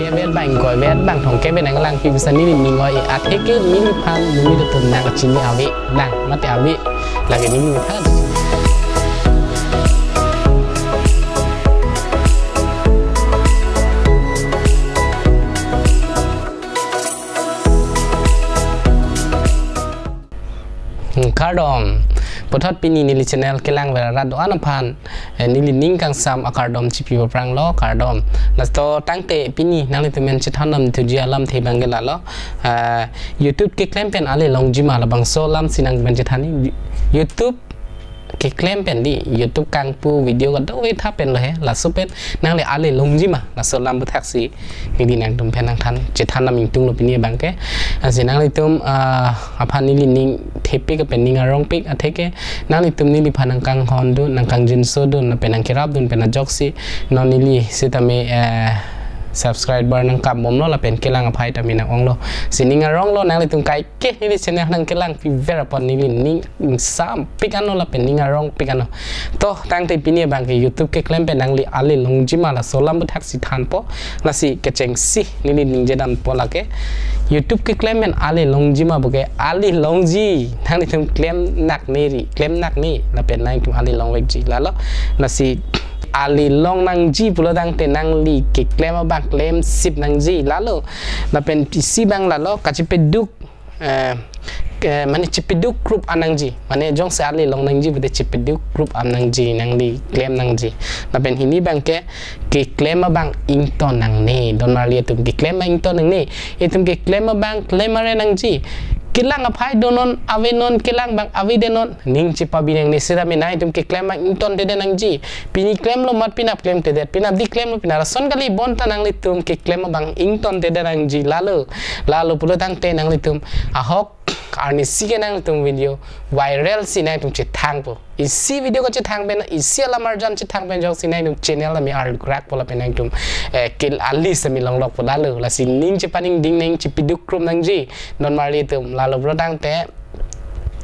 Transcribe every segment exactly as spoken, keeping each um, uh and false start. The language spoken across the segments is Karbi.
Vet bang ingkoi vet bang thomkep vet nangkelangpi pusi neli ning oi, atheke neliphan monit atum nangkachini ave, nang mate ave, lake neli methang. Hmm, kardom. Puthot pini neli channel kelang vera rat do-an aphan, eh, neli ning kangsam akardom chipi paprang lo, kardom. Laso tangte pini nanglitum pen chethan nam thuji alamthe abang ke lalo. Eh, YouTube keklem pen ale longji ma, labangso alam si nangli pen chethan ni. YouTube keklem pen di, YouTube kangpu video kadokave tha pen lo he, laso pen nangli ale longji ma, laso alam aputhak si neli nangtum pen nangthan, chethan nam ingtung lo pini abang ke. Lasi nanglitum, ah, aphan neli ning thepik lapen ning arongpik, atheke nanglitum neliphan nangkanghon dun, nangkangjinso dun, lapen nangkerap dun pen ajoksi non neli sitame, eh, subscriber nangkam bomlo lapen kelang aphai tame nang-onglo. Si ning arong lo, nanglitum kaike neli channel nangkelangpi ver apot neli ning ingsampik ano lapen ning arongpik ano. To, tangte pini abang ke YouTube keklem pen nangli ale longji ma, laso alam aputhak si thanpo. Lasi kechengsi neli ningje dampo lake. YouTube keklem pen ale longji ma puke, ale longji. Nanglitum klem nakne ri, klem nakne, lapen nangtum ale longvekji lalo. Lasi ale long nangji pulo tangte nangli keklem abang klemsip nangji lalo. Lapen isi abang lalo, kachepeduk, eh, ke, mane chepeduk krup an nangji. Mane jongsi ale long nangji pute chepeduk krup an nangji, nangli klem nangji. Lapen hini abang ke, keklem abang ington nangne. Donmarli atum, keklem abang ington nangne. Itum keklem abang klem are nangji. Kelang aphai donon, avenon, kelang abang avedenon, ning chepabi nangne. Sitame nangtum keklem abang ingtontedet nangji. Pini klemlo mat penap klemtedet, penap di klemlo penap. Lason kali bonta nanglitum keklem abang ingtontedet nangji lalo. Lalo pulo tangte nanglitum ahok arnisi ke nangtum video viral si nangtum chethangpo. Isi video kachethang pen, isi alam arjan chethang pen ajoksi nangtum channel ami arlukrakpo lapen nangtum, eh, kil ali semi longlokpo lalo. Lasi ning chepaningding, ning chepeduk krup nangji. Donmarli atum, lalo pulo tangte,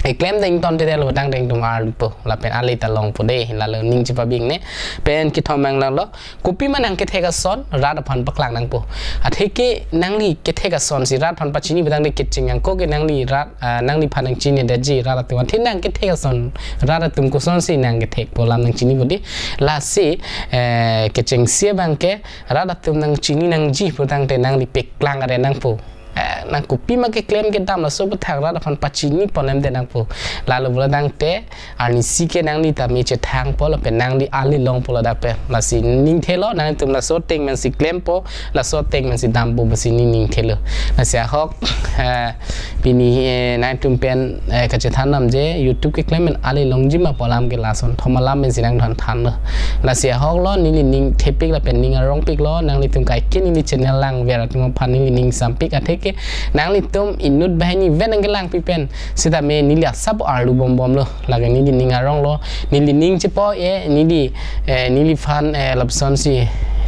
eh, klem ding ingtontedet lo tangte nangtum arlupo lapen ale ta longpo de, lalo ning chepabi nangne. Pen kethom abang lalo, kopima nangkethek ason rat aphan paklang nangpo. Atheke nangli kethek ason si rat aphan pachini pulo tangte kecheng angko ke nangli rat, ah, nangliphan nangchinidetji rat atum. Athe nangkethek ason rat atum kosonsi nangkethekpo alam nangchinipo de. Lasi, eh, kechengsi abang ke rat atum nangchini nangji pulo tangte nangli paklang are nangpo. Eh, nang kopima keklem kedam laso aputhak rat aphan pachini ponem de nangpo. Lalo pulo tangte arnisi ke nangli tame chethangpo lapen nangli ale longpo ladak pen. Lasi ning thelo, nangtum laso ateng pen si klempo, laso ateng pen si dampo pusi ning thelo. Lasi ahok, eh, pini, eh, nangtum pen, eh, kachethan namje, YouTube keklem pen ale longji ma pu alam ke lason thom alam pen si nangthan thanlo. Lasi ahok lo, neli ning thepik lapen ning arongpik lo, nanglitum kaike neli channel lang ver atum aphan neli ning sampik, atheke nanglitum inut banghini pen nangkelangpi pen sitame neli asap arlu bombomlo. Lake neli ning arong lo, neli ning chepo-e, neli, eh, neliphan, eh, lapusonsi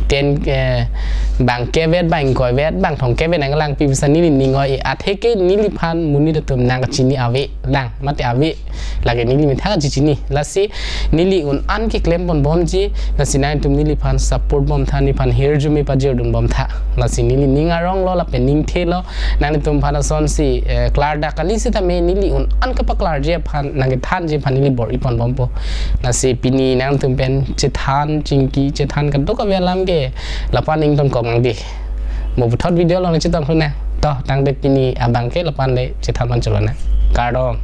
ten, eh, bang ingkoi vet bang ingkoi vet bang thomkep vet nangkelangpi pusi neli ning oi, atheke neliphan monit atum nangkachini ave, lang mate ave, lake neli methang chechini. Lasi neli un an keklem ponbomji, lasi nangtum neliphan support bomtha, neliphan hirjume pajirdun bomtha. Lasi neli ning arong lo lapen ning thelo, nangtum aphan asonsi, eh, klardak kali sitame neli un an kapaklarji aphan, nangkethanji aphan neli bor-i ponbompo. Lasi pini nangtum pen chethan chingki, chethan kadokave alam ke lapu-an ingtonkok nang di. Mo puthot video along chetongthu nang. To, tangte pini abang ke lapu-an le chethan man cholo nang. Kardom.